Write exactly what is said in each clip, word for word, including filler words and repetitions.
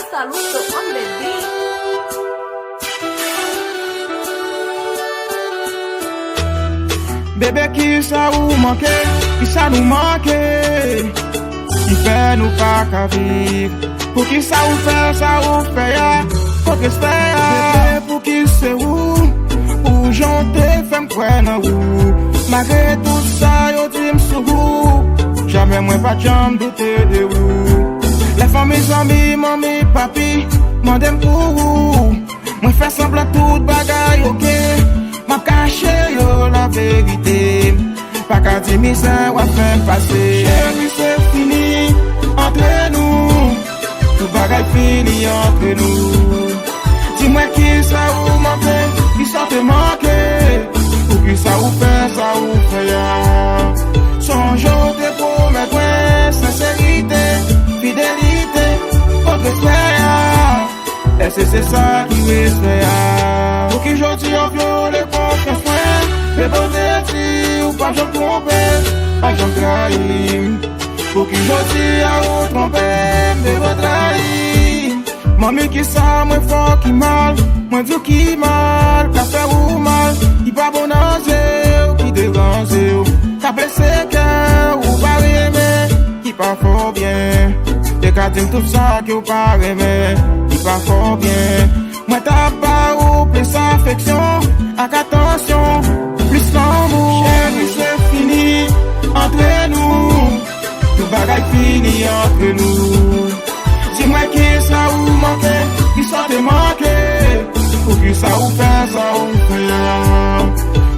Saluto on the beat. Bebe, kisa ou manke? Kisa nou manke? Ki fè nou pa ka viv? Poukisa ou fè sa ou fè a? Kot respè a? Bebe, pouki se ou? Pou jan w te fè m kwè nan ou. Malgre tout sa yo di m sou ou, jamè mwen pa t janm doute de ou. Lè fanmi, zanmi, manmi, papi mande m pou ou, mwen fè sanblan tout bagay oke. M ap kache yo laverite. Pa ka di mizè w ap fè m pase. Cheri, se fini antre nou. Tout bagay fini antre nou. Di mwen kisa ou manke, kisa w te manke. Poukisa ou fè sa ou fè a? Sonje w te pwomèt mwen senserite, fidelite, kot respè a? Èske se sa ki respè a? Pouki jodi a w vyole konfyans mwen? Bebe, w te di ou p ap janm twonpe, p ap janm trayi m. Pouki jodi a ou twonpe m, bebe, w trayi m? Manmi, kisa mwen fè w ki mal? Mwen di w ki mal, k ap fè ou mal, ki pa bon nan zye w, ki deranje w, k ap blese kè w, ou pa renmen, ki pa fè w byen. Te ka di m tout sa ke w pa renmen, ki pa fè w byen. Mwen t ap ba ou plis afeksyon ak atansyon, plis lanmou. Cheri, se fini antre nou. Tout bagay fini antre nou. Di mwen kisa ou manke, kisa w te manke. Poukisa ou fè sa ou fè a?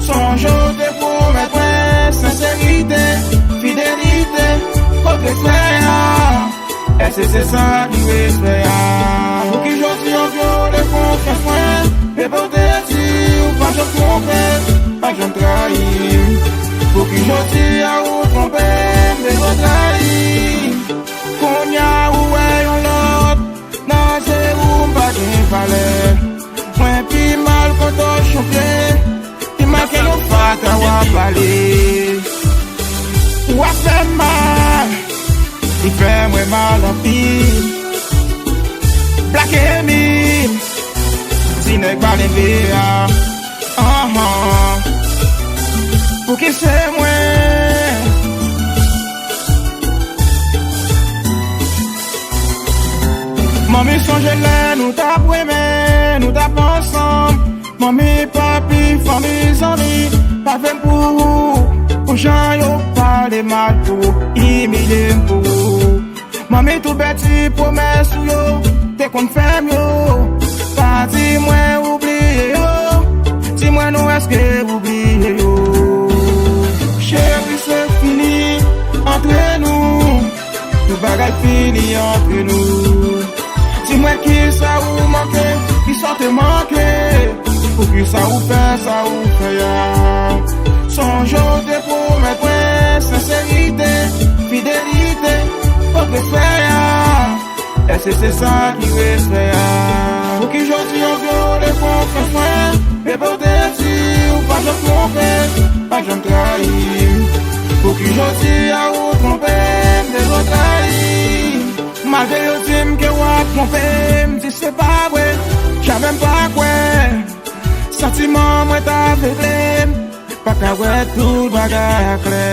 Sonje w te pwomèt mwen senserite, fidelite, kot respè a? Èske se sa ki respè a? Pouki jodi a w vyole konfyans mwen? Bebe, w te di ou p ap janm twonpe m, p ap janm trayi m. Pouki jodi a ou twonpe m, bebe, w trayi m? Kounye a ou wè yon lòt, nan je ou m pa gen valè. Mwen pi mal ke w chonfle, pi mal ke yon fatra w ap pale. Ou ap fè m mal, li fè mwen mal anpil. Black Amy, ti nèg pa leve a. Anhan. Pouki se mwen? Manmi, sonje lè nou t ap renmen, nou t ap ansanm. Manmi, papi, fanmi, zanmi, pa vle m pou ou. Pou jan yo pale mal pou ou, imilye m pou ou. Manmi, tout bèti pwomès ou yo te konn fè m yo, pa di mwen ou bliye yo. Di mwen non, èske ou bliye yo? Cheri, se fini antre nou. Tout bagay fini antre nou. Di mwen kisa ou manke, kisa w te manke. Poukisa ou fè sa ou fè a? Sonje w te pwomèt mwen senserite, fidelite, kot respè a? Èske se sa ki respè a? Pouki jodi a w vyole konfyans mwen? Bebe, w te di ou p ap janm twonpe m, p ap janm trayi m. Pouki jodi a ou twonpe m, bebe, w trayi m? Malgre yo di m ke w ap twonpe m, di se pa vre, jamè m pa kwè. Santiman mwen t avegle m, pa ka wè tout bagay aklè.